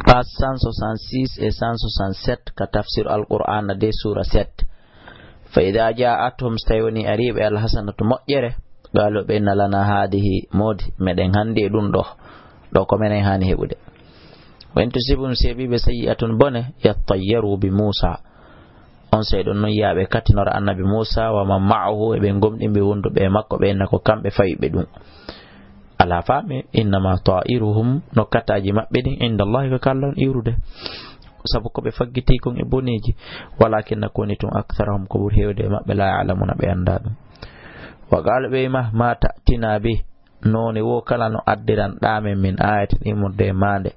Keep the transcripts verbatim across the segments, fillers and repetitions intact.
Page cent soixante-six et cent soixante-sept ka tafsir Alqur'aana de suura sept. Fa idaa jaa'athum, so tawi woni arii ɓe alhasanatu moƴƴere, qaaluu ɓe inna lana haadihi moodi, meɗen hanndi e ɗum ɗo, ɗo ko menen haani heɓude. Wa in tusibhum, si heɓii ɓe sayyi'atun bone, yattayyaru bi Muusa, on sey ɗon non yaa ɓe kattinora annabi Muusa wa man ma'ahu e ɓe gomɗimɓe wonduɓe e makko ɓe inna ko kamɓe fawiɓe ɗum. Alaa faami, innama ta'iruhum, no kataaji maɓɓe ɗin, indallahi ko ka Alla on iwrude. Sabu ko ɓe faggiti kon e boneeji, walakinna ko woni tun aktharahum ko ɓuri heewde e maɓɓe la ya'lamuna ɓe annda ɗum. Wa qaalu ɓe wiima ma ta'tina bi, noone wo kala no addiran ɗaa men min ayatin immorde e maande.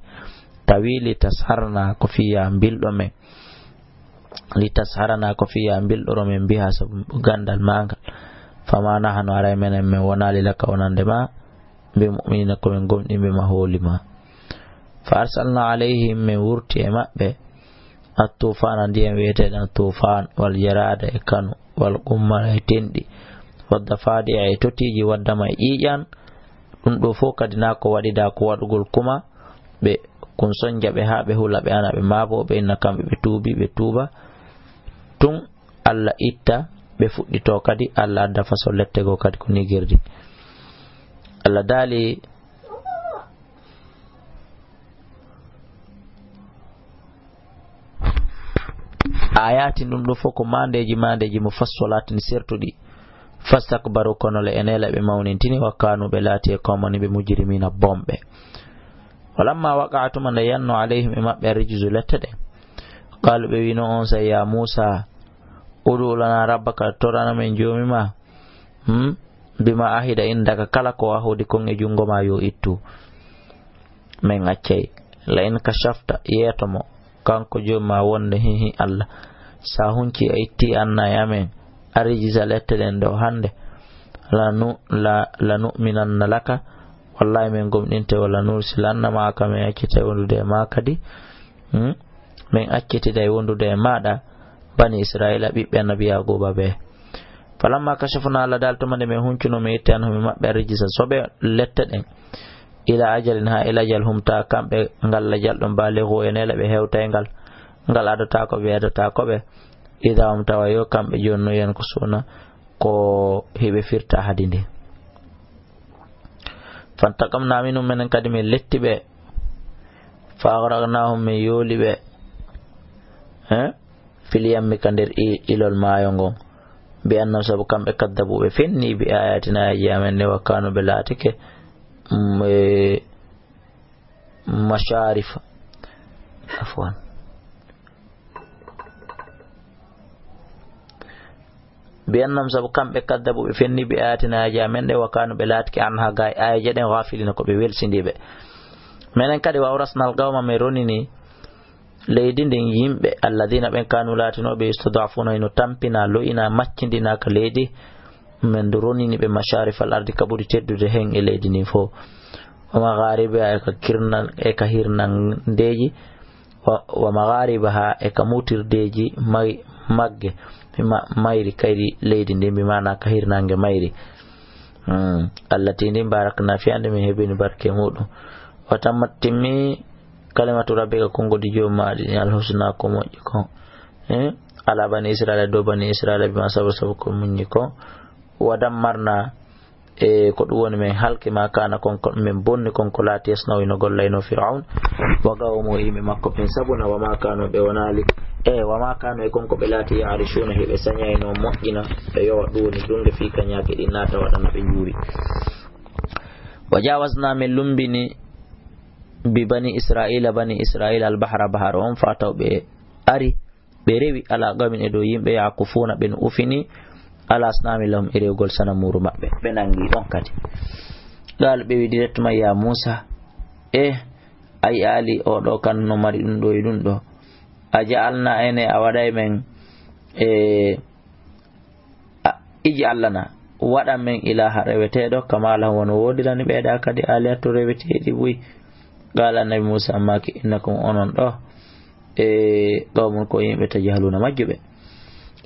Tawi li tasharna ko fiya mbilɗo men. Li tasharana ko fiya mbilɗoro men biha sabu gandal maagal. Fama nahanu aray menen men wonaali laka wonande ma. Bi mu'minina ko men gomɗinɓe ma hooli ma. Fa arsalna alayhim men wurti e maɓɓe. At tufana ndiyan wiyeteɗan tufan wal jarada e kanu wal qummala e tenɗi. Wadda fadi'a e totiiji waddama e ƴiiƴan. Ɗum ɗo fof kadi na ko waɗida ko waɗugol kuma ɓe kun sonja ɓe haa ɓe hula ɓe ana ɓe maabo ɓe inna kamɓe ɓe tuubi ɓe tuuba. Tun Alla itta ɓe fuɗɗito kadi Alla adda faso lette goo kadi ko nigirdi. Alla daali ayatin ɗum ɗo fof ko mandeji mandeji mo fassolatin sertuɗi. Fastakbaru kono le enela ɓe mawnintini wa kanu ɓe laati e komani ɓe mujrimina bomɓe. Walamma waqa'a tuma nde yanno alayhim e maɓɓe arrijuzu lette ɗen. Qalu ɓe wino on sa ya Musa udu lana rabbaka torana men joomi ma. Hmm? Bima ahida indaka kala ko ahodi kon e jungo ma yo ittu. Men accay. La in kashafta yeeto mo kanko joomi ma wonde hihi Allah sa hunci a itti anna e amen ariji sa lette ɗen ɗo hannde. Lanu la lanu'minanna laka wallahi men gomɗinte wala nursilanna ma ka men accitay wondude e ma kadi. Hmm? Men accitida e wondude e maɗa bani Israila ɓiɓɓe annabi Yaquba ɓe. Falamma kashafna Allah dal tuma nde men huncuno men itti anhum e maɓɓe arrijisa soɓe lette ɗen ila ajalin ha ila ajal humta kamɓe ngal lajal ɗon baligu e nela ɓe hewtay ngal ngal adotako ɓe adotako ɓe. Ida hum tawa yo kamɓe joni no yen ko suna ko hiɓe firta hadi nde. Fantaqamna minhum menen kadi min letti ɓe. Fa aghraqnahum min yooli ɓe. Hein? Fil yammi ka nder i- ilol maayo ngon. Bi annam sabu kamɓe kaddabu ɓe fenni bi ayatina aji amen ne wa kanu ɓe laatike. Mm, e, masharifa. Afwan. Bi annam sabu kamɓe kaddabu ɓe fenni bi ayatina aji amen ɗe wa kanu ɓe laatike an ha gay ayaje ɗen ghafilina ko ɓe welsindiɓe. Menen kadi wa awrasnal qawma men ronini leydi ndin yimɓe alladina ɓen kanu laatinoɓe yustadafuna ino tampina lo'ina maccindina ka leydi. Men ndu ronini ɓe masharifal ardi ka ɓuri teddude hen e leydi ndin fof. Wa magharibiha e ka kirnan e ka hirnandeji wa, wa magharibaha e ka mutirdeji may- magge. Bi ma- mayri kayri leydi ndin bi mana ka hirnange mayri. Hmm. Allati ndin barakna fi ande min heɓini barke muɗum. Wa tammat timmi kalimatu rabbika konngol di joomi maɗa ɗin alhusna ko moƴƴi kon. Eh? Ala bani Israila dow bani Israila bima sabaru sabu ko muññi kon. Wa dammarna e ko ɗum woni men halki ma kana kon ko men bonni kon ko laati yasnaw ino gollayno Firaun. Wa qawmu yimɓe makko ɓen sabuna wa ma kanu ɓe wonali. E wa ma kanu e kon ko ɓe laati yarishuna hiɓe sañayno moƴƴina ɓe yowa ɗum woni ɗum nde fii kañaaki ɗin naata waɗana ɓe njuuri. Wa jawasna min lumbini bi bani Israila bani Israila albahra bahar on fa taw ɓe ari ɓe rewi ala qawmin e dow yimɓe yakufuuna ɓen ufini ala asnami lahum e rewgol sanamuru maɓɓe ɓe nangi ɗon kadi. Qala ɓe wi directement ya Musa e a yi'ali oɗo kan no mari ɗum ɗo e ɗum ɗo a ja'alna ene a waɗay men e iji Allah na waɗan men ilaha reweteɗo kama lahum wano wodirani ɓeɗa kadi aliyatu reweteɗi buy. Qala annabi Musa maaki innakum onon ɗo e qawmun ko yimɓe tajahaluna majjuɓe.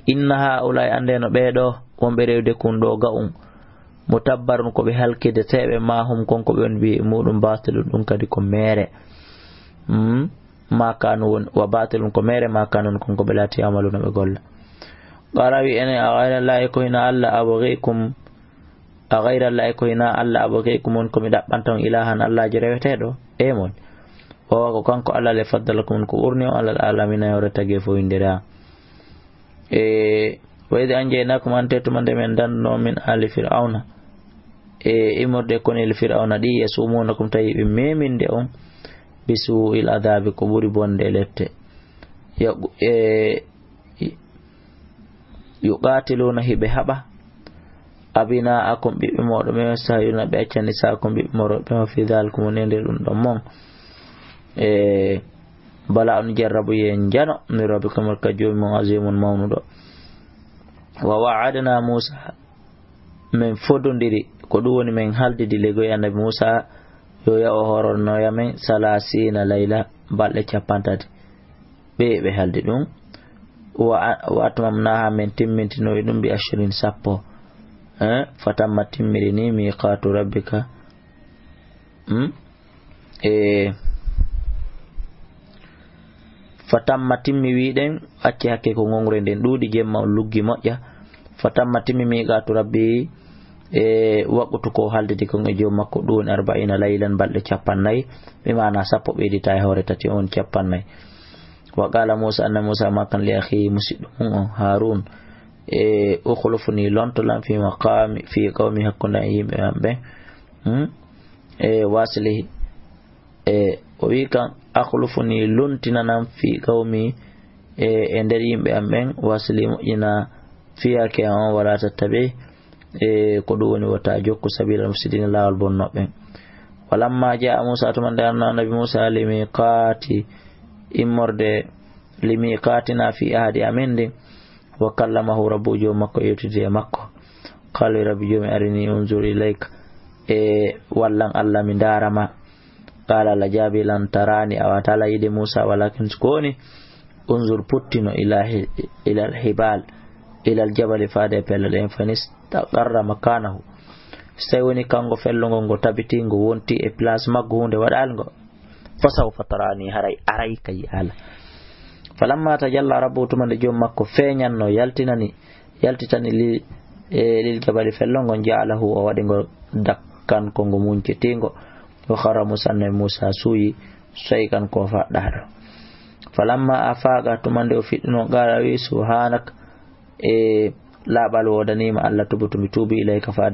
Inna haulai andeno ɓeɗo wonɓe rewde kun ɗo ga'un mutabbarun ko ɓe halkideteɓe ma hum kon ko ɓe on mbi muɗum batilun ɗum kadi ko mere. Hmm? ma kanu woni, wa batilun ko mere ma kanu woni kon ko ɓe laati ya'maluna ɓe golla. Qala wi enen a ghayra Allahi ko hina Allah abghikum, a ghayra Allahi ko hina Allah abghikum woni ko mi ɗaɓɓanta on ilahan Allajo reweteɗo e mon. Wa huwa ko kanko Allah le faddalakum ko ɓurni on alal alamina yore tagi fof indira. E wa idh anjaynakum ante tuma nde men danno min ali fir'auna e imorde konel fir'auna ɗi yasumunakum tawi ɓe meminde on bisu'il adabi ko ɓuri bonde lette. Yo- e yuqatiluna hiɓe haɓa abina'akum ɓiɓɓe moɗon ɓe sahiruna ɓe acca nisa'akum ɓiɓɓe moɗon ɓe ma fi dhalikum woni e nder ɗum ɗon mon. E bala on jarrabu yen jano min rabbikum ka jomi mon azimun mawnuɗo. Wa wa'adna Musa, min fodondiri ko ɗum woni min haldidi legoy annabi Musa yo yaw o horornoya min salasina layla balɗe capantati. Ɓe ɓe haldi ɗum. Wa atmamnaha min timmintinoyi ɗum bi ashirin sappo. Fatamma timmiri ni miqatu rabbika. E fatamma timmi wiɗen acci hakke ko ngongre nden ɗuuɗi jemma on luggi moƴƴa. Fatamma timmi miqatu rabbi e waqutu ko haldidi kon e joom makko ɗum woni arba'ina laylan balɗe capannay. Ɓe mana sappo ɓeydita e hoore tati on capannay. Wa qala Musa annabi Musa makan li akhi musiɗɗo mum on Harun e ukhlufni lonto lan fi maqami fi qawmi hakkunde an yimɓe am ɓen. E wasli e o wi kan akhlufni lontinanam fi qawmi e e nder yimɓe am ɓen wasli moƴƴina fiyake an on wala tattabi e ko ɗum woni wota jokku sabila mufsidina lawol bonnoɓe. Walamma jaa Musa tuma nde anno annabi Musa limiqati immorde limiqatina fi ahadi amin ndi wa kallamahu rabbu joom makko yewtidi e makko. Qala rabbi joomi arini unzur ilayka e wallan Allah mi ndarama. Qala la jabi lan tarani awatala yide Musa walakin ko woni unzur puttino ila ilal hibal ilal jabali faade e pelle ɗen fanistaqarra makanahu. So tawi woni kanko fellugol ngo tabiti ngo wonti e place maggo hunde waɗal ngo. Fasawfa tarani haray aray ka yi'ala. Falamma tajalla rabbu tuma nde joom makko feeñanno yaltinani yaltitani li e lil jabali fello ngo ja'alahu o waɗi ngo dakkan ko ngo muncetingo. Wa khara Musa annabi Musa suuyi soykan ko faɗɗaɗo. Falamma afaqa tuma nde o fiɗɗuno qala wi subhanak e laaɓal wodanima Allah tubutu mi tuubi ilayka faade